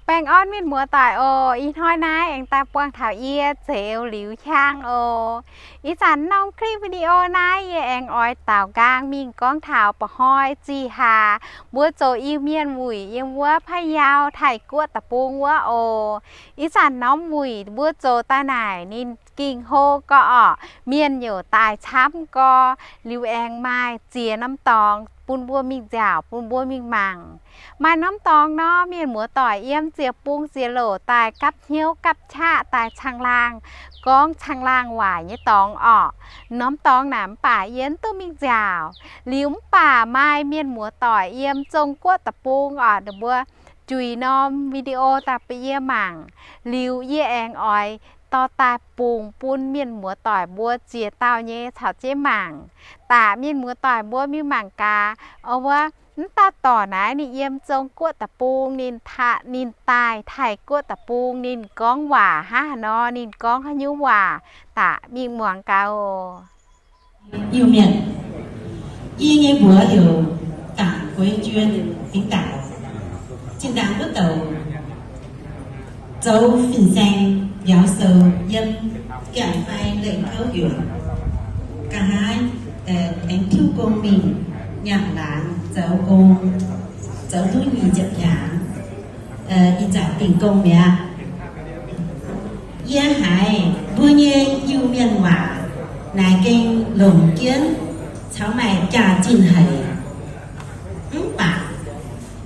Baengh orn mienh muoz-doic oc. Ih hnoi naaiv aengx daaih buangh taux yie Zeuz Liuz Hiaang oc. Ih zanc norm คลิปวิดีโอ naaiv yie aengx oix daaux nqaang mingh gorngv taux mba'hnoi zih haax mbuo zoux Iu-Mienh wuic yiem wuov พะเยา Taiv-Guoqv deic-bung wuov oc. Ih zanc norm wuic mbuo zoux daaih naaic ninh ging hlo gorx orqc, mienh youc daaih camv gorx. Liuz aengx maaih ziex norm dorngx bun mbuo mingh nziaauc, bun mbuo mingh mangc. Maaih norm dorngx nor, mienh muoz-doic yiem ziec bung ziec loc daaih gapv hnyouv gapv qaqv daaih caangh laangh, gorngv caangh laangh waaic nyei dorngx orqc. Norm dorngx naaic mv baac yie mv duqv mingh nziaauc. Liuz mv baac maaih mienh muoz-doic yiem Zong-Guoqv deic-bung orqc, ninh mbuo juix norm video daaih bun yie mangc. Liuz yie aengx oix dorh daaih bungx bun mienh muoz-doic mbuo ziex dauh nyei caux jienv mangc. Daaih mienh muoz-doic mbuo mingh mangc gaax, wuov mv dauh dorc naaiv ninh yiem Zong-Guoqv deic-bung, ninh, ninh daaih Taiv-Guoqv deic-bung, ninh gorngv waac hnangv haaix nor, ninh gorngv haaix nyungc waac. Daaih mingh muangx gaax oc. Iu-Mienh, yie nyei mbuox heuc Dangc Gueix Juon Fingx Daac. Zinh ndaangc wuov douc zoux fin-saeng mbiauz sou yiem Gaengh Fai Lengh Kouv Yuonc. Nqa'haav aengx tiuv gong mingh nyaanh laangz zoux gong, zoux duqv nyic ziepc hnyangx, ih zanc dingh gong mi'aqv. Yie haiz mbuo nyei Iu-Mienh waac naaic gengh longc jienv caux maaih jaax-zinh haic. Mv baac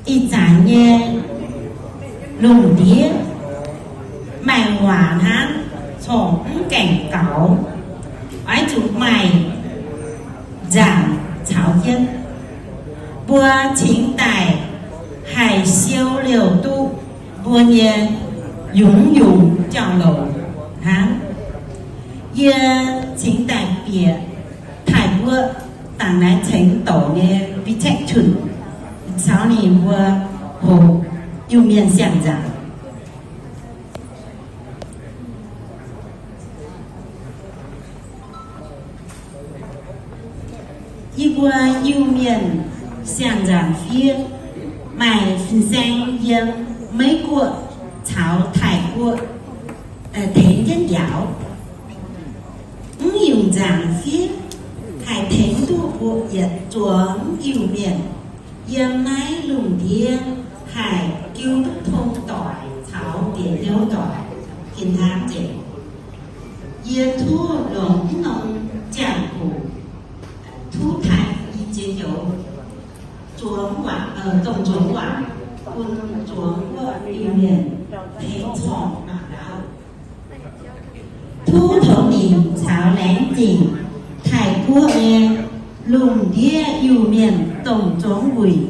ih zanc nyei lungh ndiev maaih waac hnangv corc mv gaengh gaux, oix zuqc maaih nzaangc caux jienv. Mbuo cingx daaih haih siou liouh duqv mbuo nyei yungz-yungz jauv-louc hnangv. Yie cingx daaih bieqc Taiv-Guoqv dangc naaiv cengx douc nyei วิทยาชน caux ninh mbuo hoqc Iu-Mienh siang-nzangc. Yie mbuo Iu-Mienh siang-nzangc fiev maaih fin-saeng yiem Meiv-Guoqv caux Taiv-Guoqv tengx jienv njaaux. Mv nyungc nzangc fiev haih tengx duqv mbuo yietc zuangx Iu-Mienh yiem naaiv lungh ndiev haih jiu duqv tong doic caux bieqc hnyouv doic. Tin-Hungh nzengc. Yie tov longc mv norm ziangh hoc tov taaih i ziex joux zuangx waac, dongh zuangx waac bun zuangx wuov Iu-Mienh tengx corc mangc gaax. Tov tongx nimc caux laengz zingc Taiv-Guoqv nyei lungh ndiev Iu-Mienh dongh zuangx wuic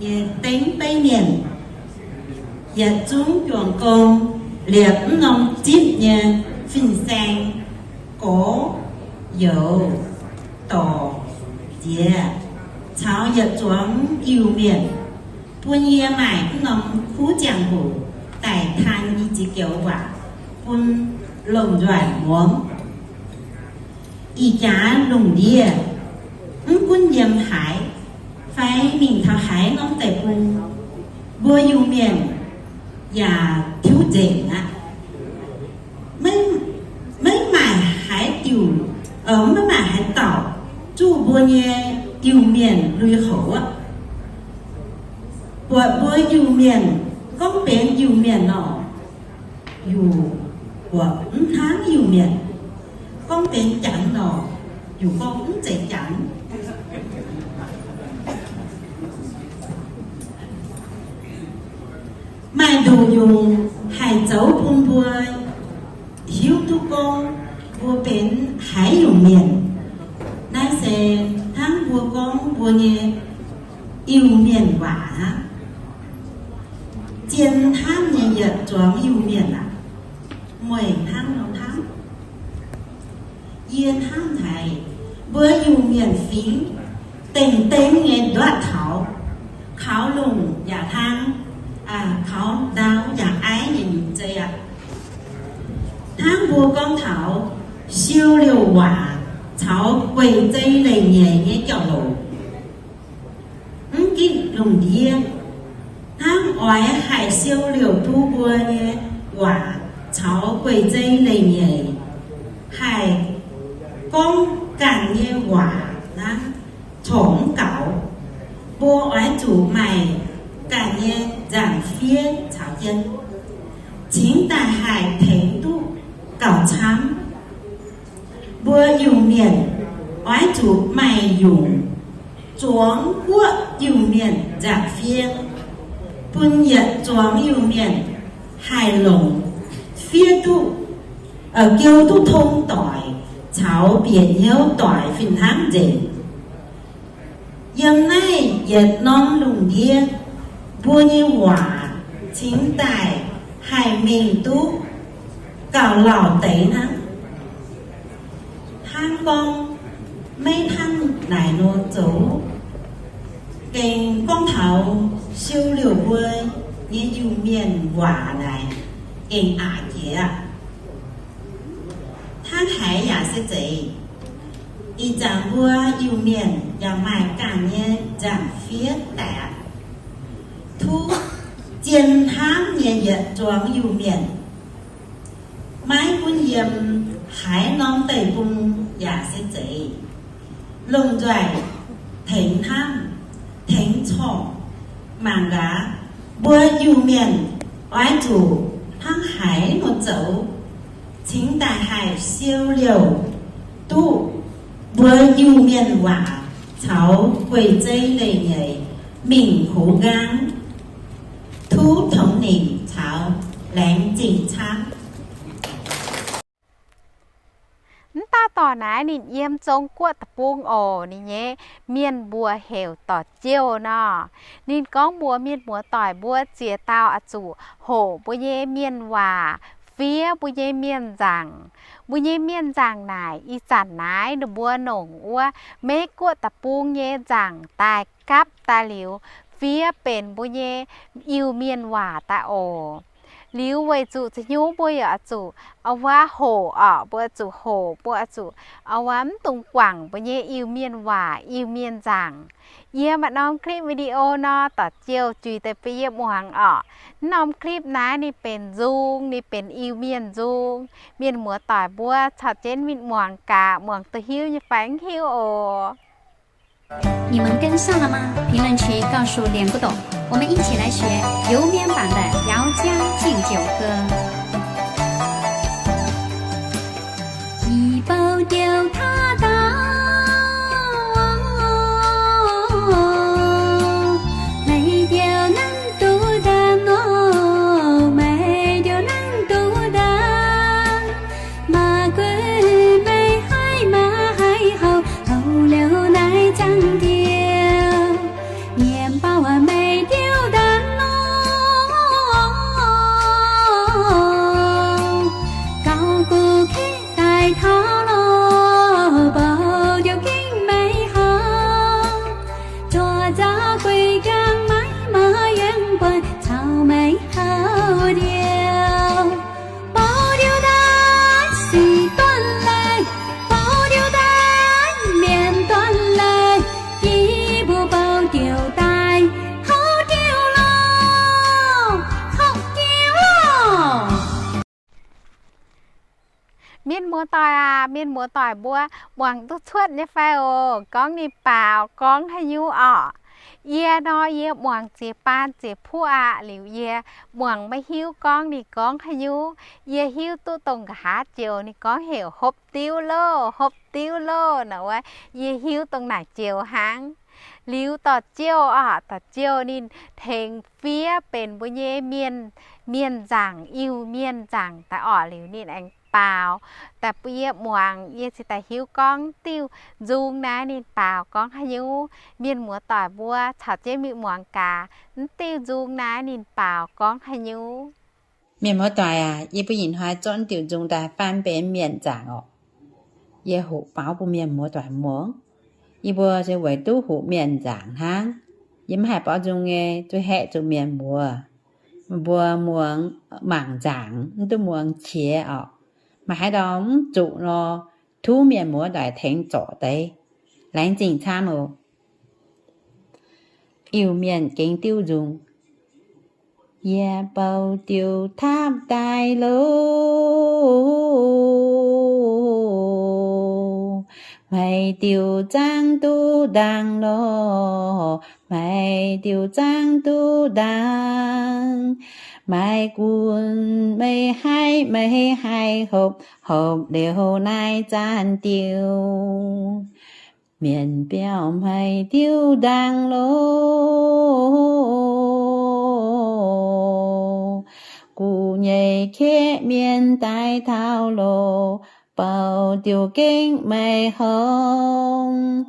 nyei dengv beiv mienh, yietc zungv juangc gong liepc mv norm zipv nyei fin-saeng, gorx, youz, dorc, nziex, caux yietc zuangx Iu-Mienh, bun yie maaih mv norm kuv ziangh hoc daaih taan i ziex joux waac bun lomh nzoih muangx. Ih jaax lungh ndiev, mv gunv yiem haaix fai mingh taux haaix norm deic-bung, mbuo Iu-Mienh yaac tiuv nzengc aqv. Maiv maaih haaix diuc, maiv maaih haaix dauh zuqv mbuo nyei Iu-Mienh lui-houx aqv. Buatc mbuo Iu-Mienh gorngv benx Iu-Mienh nor, yaac buatc mv hnangv Iu-Mienh. Gorngv benx Janx nor, yaac gorngv mv zeiz Janx. Maaih nduqc nyungc haih zoux bun mbuo hiuv duqv gorngv mbuo benx haaix nyungc mienh. Naaiv se hnangv mbuo gorngv mbuo nyei Iu-Mienh waac hnangv. Zien hnamv nyei yietc zuangx Iu-Mienh aac, meih hnamv nor hnamv, yie hnamv haic. Mbuo Iu-Mienh fingx dengh dengv nyei nduatv taux, kaux lungh yaac hlang, kaux ndau yaac aiv nyei nyungc zei aqv. Hnangv mbuo gorngv taux siou liouh waac caux gueic zei leiz nyeic nyei jauv-louc, mv gitv lungh ndiev, hnangv Oix haih siou liouc duqv mbuo nyei waac caux guei-zeiv leiz-nyeic, haih gorngv ganh nyei waac hnangv, corc mv gaux. Mbuo oix zuqc maaih ganh nyei nzangc-fiev caux jienv, cingx daaih haih tengx duqv gauh camv. Mbuo Iu-Mienh oix zuqc maaih nyungc zuangx guoqv Iu-Mienh nzangc-fiev, bun yietc zuangx Iu-Mienh haih longc fiev duqv, giou duqv tong doic caux bieqc hnyouv doic fih hnangv nzengc. Yiem naaiv yietc norm lungh ndiev, mbuo nyei waac cingx daaih haih mingh duqv gauh lauh deix hnangv. Hnangv gorngv maiv hnangv naaic nor zoux, gengh gorngv taux siou liouc mbuo nyei Iu-Mienh waac naaic gengh aqc jiex aqv. Hnangv haaix yaac se zeiz, ih zanc mbuo Iu-Mienh yaac maaih ganh nyei nzangc-fiev daaih aqv. Tov zien hnamv nyei yietc zuangx Iu-Mienh, maiv gunv yiem haaix norm deic-bung yaac se zeiz, lomh nzoih tengx hnamv, tengx corc. Mangc gaax, mbuo Iu-Mienh oix zuqc hnangv haaix nor zoux, cingx daaih haih siou liouc duqv mbuo Iu-Mienh waac caux guei-zeiv leiz-nyeic mingh hoz nqaang. Tov tongx ningc caux laengz zingh camv. Mv dauh dorc naaiv ninh yiem Zong-Guoqv deic-bung oc. Ninh nyei mienh mbuox heuc Dorc Jiouh nor. Ninh gorngv mbuox mienh muoz-doic mbuo ziex dauh oix zuqc hoqc mbuo nyei mienh waac, fiev mbuo nyei mienh nzaangc. Mbuo nyei mienh nzaangc naaic ih zanc naaiv ninh mbuo longc wuov Meiv-Guoqv deic-bung nyei nzaangc daaih gapv daaih liuz, fiev benx mbuo nyei Iu-Mienh waac daaih oc. Liuz weic zuqc za'nyuv mbuo yaac oix zuqc wuov hoqc orqc, mbuo zuqc hoqc, mbuo oix zuqc wuov mv dungx guangc mbuo nyei Iu-Mienh waac, Iu-Mienh nzaangc. Yie maaih norm clip video nor, Dorc Jiouh juix deix bun yie muangx orqc. Mv norm clip naaiv ninh benx nzung, ninh benx Iu-Mienh nzung. Mienh muoz-doic mbuo caux jienv mingh muangx gaax, muangx duqv hiuv nyei fai mv hiuv oc. 你们跟上了吗？评论区告诉脸不懂，我们一起来学油面版的姚家敬酒歌。Mienh muoz-doic aac, mienh muoz-doic mbuo muangx duqv cuotv nyei fai oc? Gorngv ninh baaux gorngv haaix nyungc orqc? Yie nor, yie muangx ziex baan ziex puqv aqv. Liuz yie muangx maiv hiuv gorngv ninh gorngv haaix nyungc. Yie hiuv duqv dongh nqa'haav joux ninh gorngv heuc hopv diuv loh, hopv diuv loh nor wuov, yie hiuv dongh naaic joux hnangv. Liuz Dorc Jiouh orqc, Dorc Jiouh ninh tengx fiev benx mbuo nyei mienh, mienh nzaangc, Iu-Mienh nzaangc daaih orqc. Liuz ninh aengx baaux daaih bun yie muangx, yie ziouc daaih hiuv gorngv diuh nzung naaiv ninh baaux gorngv haaix nyungc. Mienh muoz-doic mbuo caux jienv mingh muangx gaax, mv diuh nzung naaiv ninh baaux gorngv haaix nyungc. Mienh muoz-doic aac, yie mbuo ih hnoi zorqv diuh nzung daaih faan benx mienh nzaangc orqc. Yie hoqc faaux bun mienh muoz-doic muangx. Yie mbuo se weic duqv hoqc mienh nzaangc hnangv. Yie mv haih baaux nzung nyei, zuqc haeqv zuqc mienh muoz. Mbuo muangx mangc nzaangc, mv duqv muangx qiex orqc. Maaih haaix dauh mv zuqc nor, tov mienh muoz-doic tengx zorc deix. Laengz zingh camv oc. Iu-Mienh gengh diuv nzung. yie bouh diuh taapv daaih loh. Maaih diuh zaangv duqv ndaangc loh, maaih diuh zaangv duqv ndaangc. Maaih gunv meih haih, meih haih hopv, hopv liuz naaiv zaanv diuh. Mienh biauv maaih diuh ndaangc loh, guv nyei keqv mienh daaih taux loh, bouh diuh gengh meih hopv.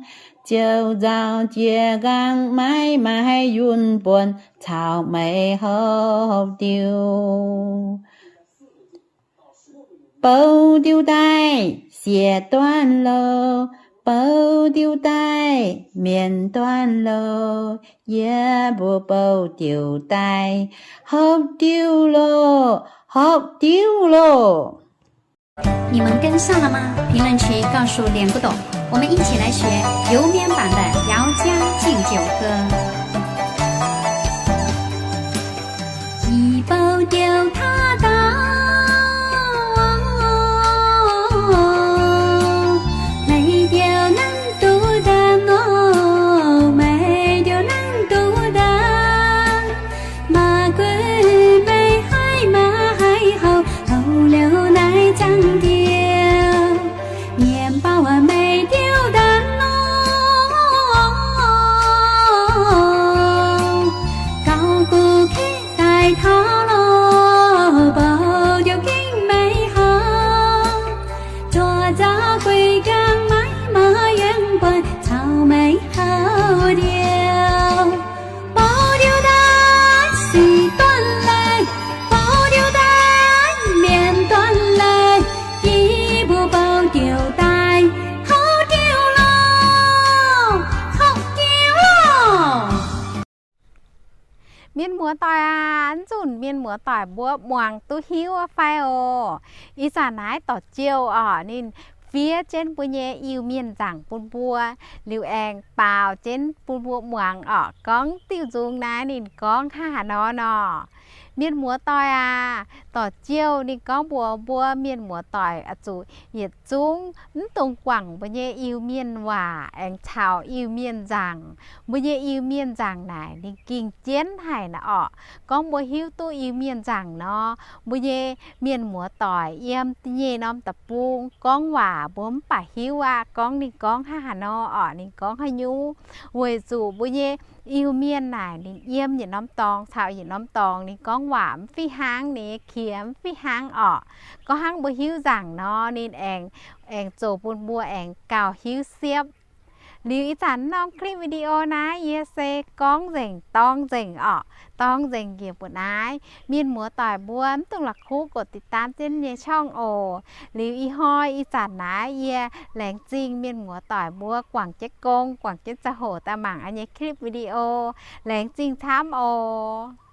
Ziouv nzauh jiex nqaang maiv maaih yunh buonc caux meih hopv diuh. Bouh diuh daaih, sieqv duqv loh. Bouh diuh daaih, mienh duqv loh. Yie mbuo bouh diuh daaih, hopv diuh loh, hopv diuh loh. 你们跟上了吗？评论区告诉脸不懂，我们一起来学油面版的姚家敬酒歌。 Ih bouh diuh taapv daaih, maaih diuh naaiv duqv ndaangc nor, maaih diuh naaiv duqv ndaangc. Maaih gunv meih haih, meih haih hopv, hopv liuz naaiv zaangv diuh. Mienh biauv maaih diuh ndaangc loh, gauh guv keqv daaih taux loh, bouh diuh gengh meih hopv. Zuov nzauh guei nqaang maiv maaih yunh buonc caux meih hopv diuh. Bouh diuh daaih, sieqv duqv loh. Bouh diuh daaih, mienh duqv loh. Yie mbuo bouh diuh daaih, hopv diuh loh, hopv diuh loh. Mienh muoz-doic aac, mv zunc mienh muoz-doic mbuo muangx duqv hiuv fai oc? Ih zanc naaiv dorc Jouh orqc, ninh fiev jienv mbuo nyei Iu-Mienh nzaangc bun mbuo, liuz aengx baaux jienv bun mbuo muangx orqc, gorngv diuh nzung naaiv ninh gorngv hnangv haaix nor nor. Mienh muoz-doic aac, dorc Jouh ninh gorngv mbuox mbuo mienh muoz-doic oix zuqc yietc zungv mv dungx guangc mbuo nyei Iu-Mienh waac aengx caux Iu-Mienh nzaangc. Mbuo nyei Iu-Mienh nzaangc naaic ninh ging jienv haic naaic orqc. Gorngv mbuo hiuv duqv Iu-Mienh nzaangc nor, mbuo nyei mienh muoz-doic yiem da'nyeic norm deic-bung gorngv waac mbuo mv baac hiuv aqv, gorngv ninh gorngv hnangv haaix nor orqc, ninh gorngv haaix nyungc. Weic zuqc mbuo nyei Iu-Mienh naaic ninh yiem yietc norm dorngx caux yietc norm dorngx ninh gorngv waac mv fih hnangv, ninh nyei qiex mv fih hnangv orqc. Gorngv hnangv mbuo hiuv nzaangc nor ninh aengx, aengx zoux bun mbuo aengx gauh hiuv siepv. Liuz ih zanc norm clip video naaiv yie se gorngv nzengc dorng nzengc orqc, dorng nzengc njiec mbuo naaiv. Mienh muoz-doic mbuo mv dungx la'kuqv กดติดตาม jienv nyei ช่อง oc. Liuz ih hnoi ih zanc naaiv yie laengz zingh mienh muoz-doic mbuo guangc jienv gong, guangc jienv ziangh hoc daaih mangc yie nyei clip video. Laengz zingh camv oc.